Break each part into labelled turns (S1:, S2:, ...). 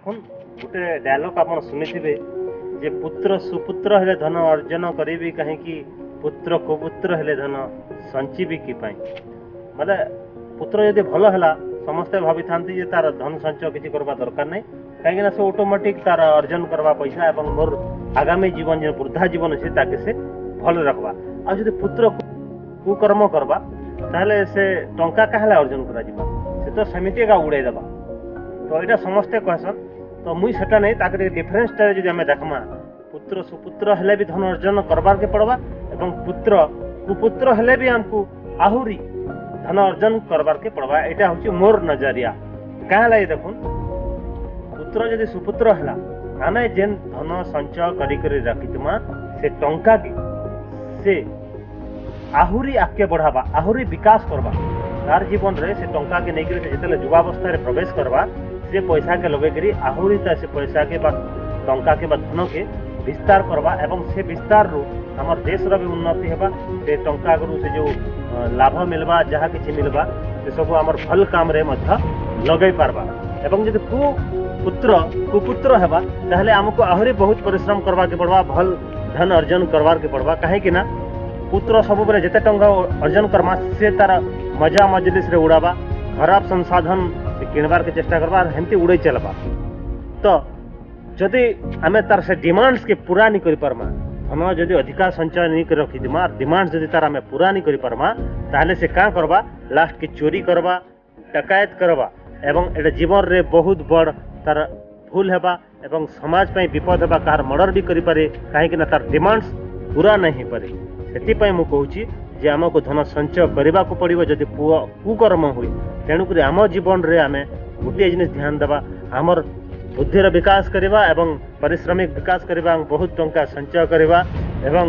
S1: ଦେଖୁନ୍, ଗୋଟେ ଡାୟଲଗ୍ ଆପଣ ଶୁଣିଥିବେ ଯେ ପୁତ୍ର ସୁପୁତ୍ର ହେଲେ ଧନ ଅର୍ଜନ କରିବି କାହିଁକି, ପୁତ୍ର କୁପୁତ୍ର ହେଲେ ଧନ ସଞ୍ଚିବି କି ପାଇଁ। ମାନେ ପୁତ୍ର ଯଦି ଭଲ ହେଲା, ସମସ୍ତେ ଭାବିଥାନ୍ତି ଯେ ତାର ଧନ ସଞ୍ଚୟ କିଛି କରିବା ଦରକାର ନାହିଁ, କାହିଁକିନା ସେ ଅଟୋମେଟିକ୍ ତାର ଅର୍ଜନ କରବା ପଇସା ଏବଂ ମୋର ଆଗାମୀ ଜୀବନ ଯେ ବୃଦ୍ଧା ଜୀବନ ଅଛି, ତାକେ ସେ ଭଲରେ ରଖବା। ଆଉ ଯଦି ପୁତ୍ର କୁକର୍ମ କରବା, ତାହେଲେ ସେ ଟଙ୍କା କାହେଲେ ଅର୍ଜନ କରାଯିବା? ସେ ତ ସେମିତି ଏକା ଉଡ଼େଇ ଦେବା। ତ ଏଇଟା ସମସ୍ତେ କହେସନ୍। ତ ମୁଇଁ ସେଟା ନେଇ ତାକେ ଟିକେ ଡିଫରେନ୍ସଟାରେ ଯଦି ଆମେ ଦେଖମା, ପୁତ୍ର ସୁପୁତ୍ର ହେଲେ ବି ଧନ ଅର୍ଜନ କରବାର୍କେ ପଡ଼ବା ଏବଂ ପୁତ୍ର କୁପୁତ୍ର ହେଲେ ବି ଆମକୁ ଆହୁରି ଧନ ଅର୍ଜନ କରବାର୍କେ ପଡ଼ବା। ଏଇଟା ହଉଛି ମୋର ନଜରିଆ। କାଁ ହେଲା ଏ ଦେଖୁନ୍, ପୁତ୍ର ଯଦି ସୁପୁତ୍ର ହେଲା, ଆମେ ଯେନ୍ ଧନ ସଞ୍ଚୟ କରି କରି ରଖିଥିମା, ସେ ଟଙ୍କାକେ ସେ ଆହୁରି ଆଗକେ ବଢ଼ାବା, ଆହୁରି ବିକାଶ କରବା ତାର ଜୀବନରେ। ସେ ଟଙ୍କାକେ ନେଇକରି ସେ ଯେତେବେଳେ ଯୁବାବସ୍ଥାରେ ପ୍ରବେଶ କରବା, ସେ ପଇସାକେ ଲଗେଇକରି ଆହୁରି ତା ସେ ପଇସାକେ ବା ଟଙ୍କାକେ ବା ଧନକେ ବିସ୍ତାର କରବା ଏବଂ ସେ ବିସ୍ତାରରୁ ଆମର ଦେଶର ବି ଉନ୍ନତି ହେବା। ସେ ଟଙ୍କାରୁ ସେ ଯୋଉ ଲାଭ ମିଲବା, ଯାହା କିଛି ମିଲବା, ସେ ସବୁ ଆମର ଭଲ କାମରେ ମଧ୍ୟ ଲଗେଇ ପାରବା। ଏବଂ ଯଦି କୁ ପୁତ୍ର କୁପୁତ୍ର ହେବା, ତାହେଲେ ଆମକୁ ଆହୁରି ବହୁତ ପରିଶ୍ରମ କରବାକେ ପଡ଼ବା, ଭଲ ଧନ ଅର୍ଜନ କରବାକେ ପଡ଼ବା। କାହିଁକି ନା ପୁତ୍ର ସବୁବେଳେ ଯେତେ ଟଙ୍କା ଅର୍ଜନ କର୍ମା, ସେ ତାର ମଜା ମଜଲିସରେ ଉଡ଼ାବା, ଖରାପ ସଂସାଧନ ସେ କିଣବାର୍କେ ଚେଷ୍ଟା କରବା ଆର୍ ହେମିତି ଉଡ଼େଇ ଚାଲବା। ତ ଯଦି ଆମେ ତାର ସେ ଡିମାଣ୍ଡସକେ ପୁରା ନି କରିପାରମା, ଧନ ଯଦି ଅଧିକା ସଞ୍ଚୟ ନି କରି ରଖିଥିମା, ଡିମାଣ୍ଡ ଯଦି ତାର ଆମେ ପୁରା ନି କରିପାରମା, ତାହେଲେ ସେ କାଁ କରବା? ଲାଷ୍ଟକେ ଚୋରି କରବା, ଡକାୟତ କରବା ଏବଂ ଏଇଟା ଜୀବନରେ ବହୁତ ବଡ଼ ତାର ଭୁଲ ହେବା ଏବଂ ସମାଜ ପାଇଁ ବିପଦ ହେବା। କାହାର ମର୍ଡର ବି କରିପାରେ, କାହିଁକି ନା ତାର ଡିମାଣ୍ଡସ୍ ପୁରା ନାଇଁ ହେଇପାରେ। ସେଥିପାଇଁ ମୁଁ କହୁଛି ଯେ ଆମକୁ ଧନ ସଞ୍ଚୟ କରିବାକୁ ପଡ଼ିବ ଯଦି ପୁଅ କୁକର୍ମ ହୁଏ। ତେଣୁକରି ଆମ ଜୀବନରେ ଆମେ ଗୋଟିଏ ଜିନିଷ ଧ୍ୟାନ ଦେବା, ଆମର ବୁଦ୍ଧିର ବିକାଶ କରିବା ଏବଂ ପାରିଶ୍ରମିକ ବିକାଶ କରିବା ଏବଂ ବହୁତ ଟଙ୍କା ସଞ୍ଚୟ କରିବା ଏବଂ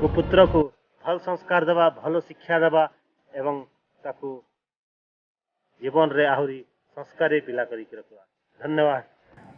S1: କୁପୁତ୍ରକୁ ଭଲ ସଂସ୍କାର ଦେବା, ଭଲ ଶିକ୍ଷା ଦେବା ଏବଂ ତାକୁ ଜୀବନରେ ଆହୁରି ସଂସ୍କାରୀ ପିଲା କରିକି ରଖିବା। ଧନ୍ୟବାଦ।